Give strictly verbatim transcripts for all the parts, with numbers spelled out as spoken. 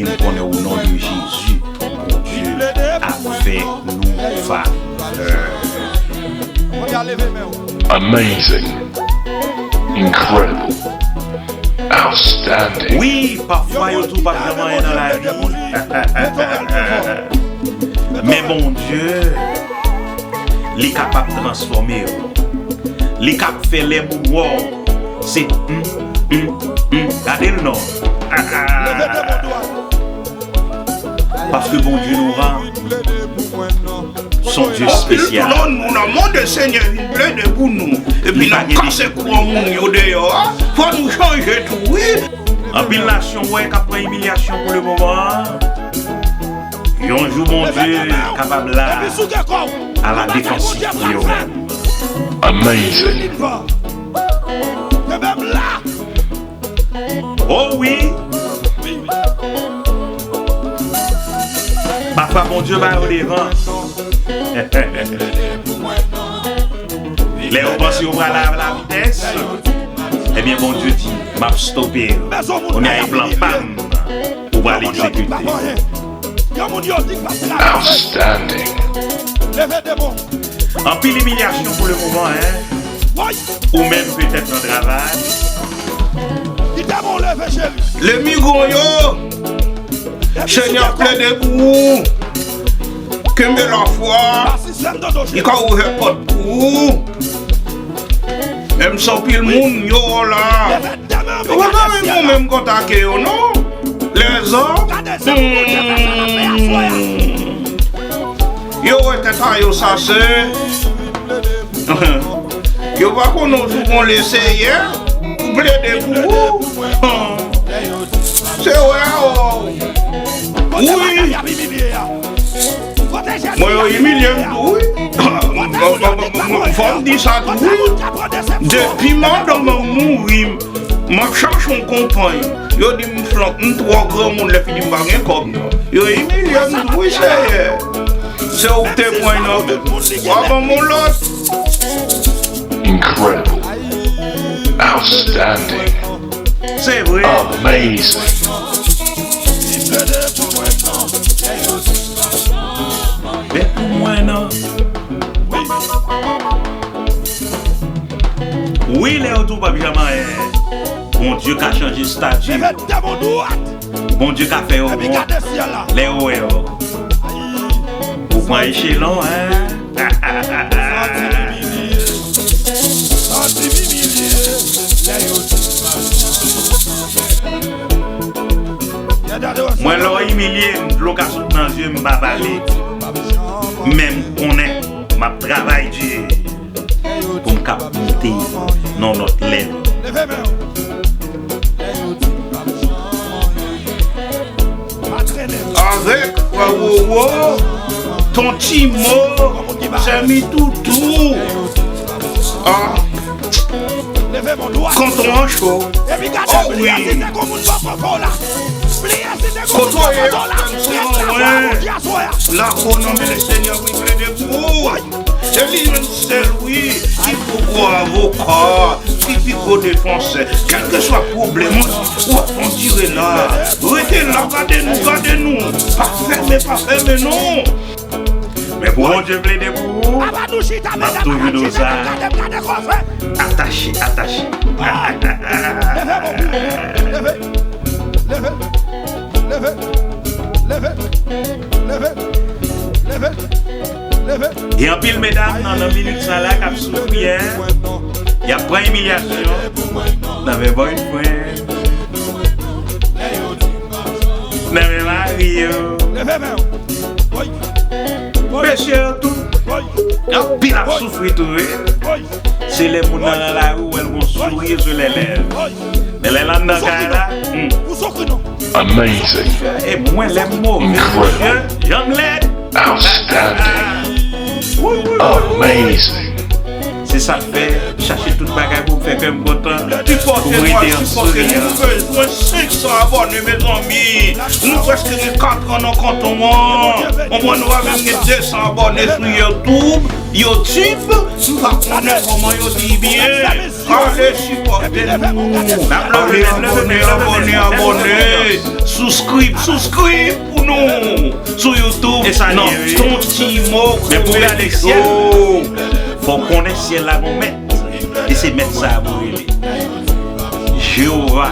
E m konnen o non de Jezi, Bondye ap fè nou favè. Amazing. Incredible. Outstanding. Wi, pafwa yo di w p ap janm anyen nan lavi. Men Bondye, li kapab transfòme w. Li kab fè lè moun wè w, se m, m, m. Gade l non. Paske Bondye nou an, se yon Dye espesyal. Anpil moun nan mond Senyè vin plede pou nou. Epi n ap kase kou moun yo deyò a. Fò nou chanje tou, wi. Anpil nasyon wè k ap pran imilyasyon pou le moman an. Yon jou Bondye kapab la a la defansiv pou yo menm. Amazing. Oh wi. Pafwa Bondye ba yo devan. Lè yo panse yo pral a lavitès, ebyen Bondye di, m ap stope yo. Kounye a e plan pa m ou pral egzekite. Outstanding. Anpil imilyasyon pou le moman, en. Ou menm petèt nan travay. Lemigon yo, Senyè ap plede pou ou. Kenbe lafwa. Li ka ouvè pòt pou ou. Menm si anpil moun yo la, yo pa ka menm ou menm konn atake yo non. Lèzòm, hmm, yo wè tèt a yo sa se. Yo pa konnen w sou pon Leseyè pou plede pou ou. Se wè ou. Wi. Mwen yo imilye m tou wi. Fò m di sa tou wi. Depi madanm mwen mouri, m ap chache yon konpay. Yo di m flank, m twò granmoun lè fini m pa gen kòb non. Yo imilye m tou wi Seyè. Se ou k te pran nan men m. W a ban m yon lòt. Incredible. Outstanding. Se vre. Amazing. Men pou mwen non. Wi, lè yo di w p ap janm anyen. Bondye ka chanje estati. Bondye ka fè yo bon lè yo wè yo. Ou pran echelon, en? Mwen, lè w imilye m, dlo ka sot nan zye m, m pa pale. Men m konnen m ap travay di pou m kab monte nan yon lòt lèv. Avèk Frè Wowo, Ton Timo, Sè Mitoutou, ah, Konton an cho. Oh wi. Kote w ye, frè m, sou non mwen. Lako nan men Lesenyè wi, plede pou ou. Se li menm sèl wi, ki pi gwo avoka, ki pi gwo defansè. Kèlkeswa pwoblèm ou, w ap andire la. Rete la, gade nou, gade nou. Pa fèmen, pa fèmen non. Men pou Bondye plede pou ou, m ap toujou di w sa. Atache, atache. Leve, mon pye. Leve. Leve. Leve. Leve. Leve. Leve. Leve. Gen anpil medam nan, nan minit sa la k ap soufri, en. Y ap pran imilyasyon nan men boyfriend, nan men mari yo. Leve men w. Mesye yo tou, anpil ap soufri tou wi. Se lè moun nan nan lari ou wè l gon souri sou lè lèv. Men lè l anndan kay la, hmm. Amazing. E mwen lè m move, mesye, jan m lèd. Outstanding. Amazing. Se sa k fè, chache tout bagay pou m fè kè m kontan, pou m rete an souriyan. Nou bezwen senk san abòne, mezanmi. Nou prèske gen kat an nan kanton an. Konprann, nou pa menm gen de san abòne sou YouTube. YouTube, m pa konnen kòman yo di byen. Ale sipòte nou. Ale abòne, abòne, abòne. Subscribe, subscribe pou nou sou YouTube. E sa li ye, wi. Ton Timo. Men pou gade syèl, fò w konnen syèl la gon mèt. E se mèt sa a pou rele Jewova,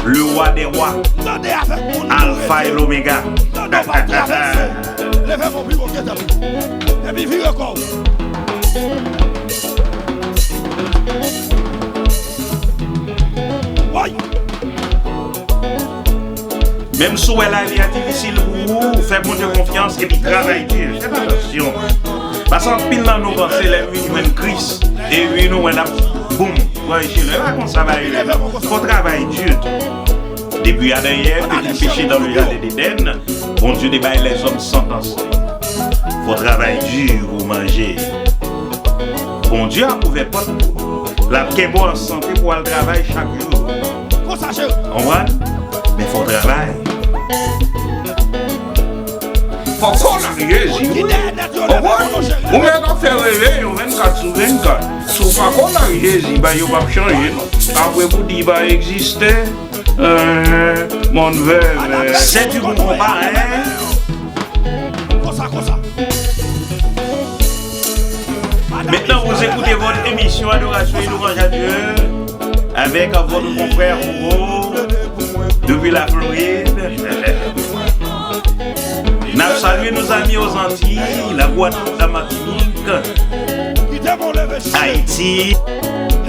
le roi des rois, Alfa e Lomega. Leve men w pi wo ke tèt ou. Epi vire kò w. Woy! Menm si w wè lavi a difisil pou ou, fè Bondye konfyans epi travay di. Fè atansyon. Paske anpil nan nou panse lè yo vin jwenn Kris, epi nou wè n ap boum, pran echelon. E pa konsa bagay yo ye. Fò w travay di tou. Depuis Adam et Ève te fin peche dans le jardin d'Éden, Bondye te bay lèzòm santans li. Fò w travay di pou w manje. Bondye ap ouvè pòt pou ou. L ap kenbe w an sante pou w al travay chak jou. Konsa, cheri. Konprann? Men fò w travay. Fò kò w nan Jezi, wi. Konprann? Ou mèt ap fè rele yon vennkat sou vennkat. Si w pa kò w nan Jezi, bagay yo p ap chanje, non. Apre pou di pa egziste, eh, mon vèvè. C'est du bon combat, hein? Konsa, konsa. Maintenant, vous écoutez votre émission Adoration et Louange à Dieu avec votre confrère Roro depuis la Floride. N ap salye nos amis aux Antilles, la Guadeloupe, la Martinique, Ayiti.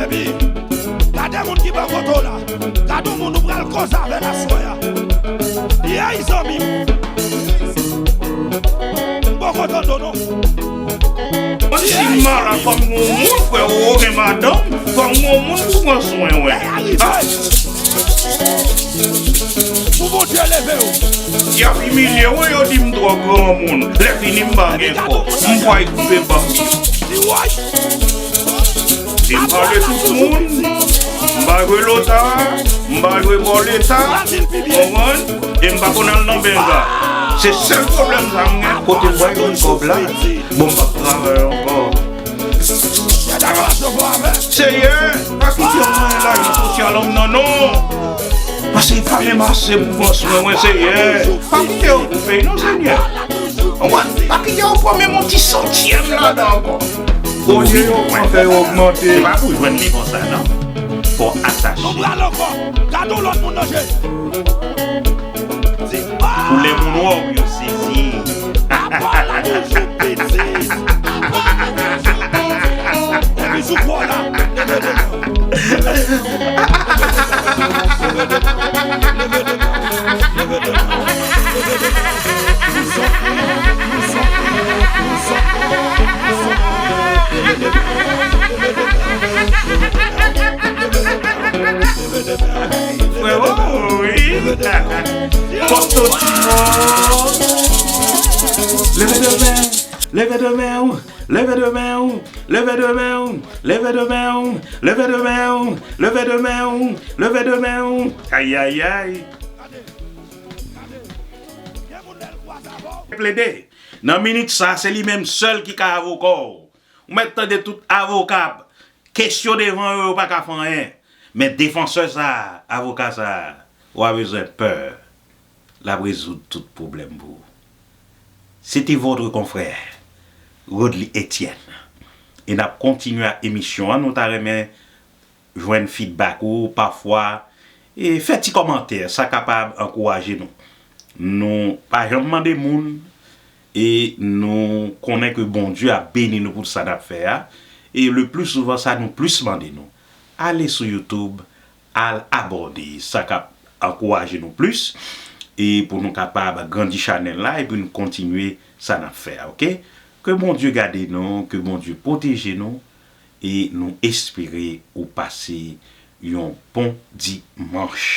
Epi, gade moun ki bò kote w la. Gade yon moun ou pral koze avè l aswè a. Yay, zanmi m. M poko tande w non. Mwen si m malad, fò m gen yon moun, frè, ou gen madanm, fò m gen yon moun pou pran swen, wè. Ah. Pou Bondye leve w. Y ap imilye w, yo di m twò granmoun. Lè fini, m pa gen kò. M pral koupe bab yo. E m pa vle tout moun, m pa jwe lota, m pa jwe bò leta, konprann? E m pa konn al nan benga. Se sèl pwoblèm sa m gen. Kote m pral jwenn kòb la? Bon, m p ap travay ankò. Seyè, pa kite yon lajan sosyal an m nan, non. Paske pa menm ase pou pran swen mwen, Seyè. Pa kite yo koupe, non, Senyè. Konprann? Pa kite yo pran menm yon ti santyèm ladan ankò. Olye yo pran fè yo ogmante. Se pa pou jwenn li konsa, non. Fò atache. Nou pral ankò. Gade yon lòt moun nan je. Pou lè moun wè w, yo sezi. Apa la toujou piti. Apa la toujou piti. Epi sou kò la. Frero, wi. Kosto Timo. Leve de men, leve de men w, leve de men w, leve de men w, leve de men w, leve de men w, leve de men w, leve de men w. Ayayay. Plede. Nan minit sa, se li menm sèl ki ka avoka w. Ou mèt tande tout avoka ap kesyon devan yo, yo pa ka fè anyen. Men defansè sa a, avoka sa a, ou pa bezwen pè. L ap rezoud tout pwoblèm pou ou. Se te votre confrère, Rodly Etienne. E n ap kontinye ak emisyon an. Nou ta renmen jwenn feedback ou pafwa, e fè ti kòmantè, sa kapab ankouraje nou. Nou pa janm mande moun, e nou konnen ke Bondye ap beni nou pou sa n ap fè a. E le pli souvan, sa nou plis mande nou, ale sou YouTube, al abòne, sa k ap ankouraje nou plis, e pou nou kapab grandi chanèl la, epi nou kontinye sa n ap fè a, oke? Ke Bondye gade nou, ke Bondye pwoteje nou, e nou espere ou pase yon bon dimanch.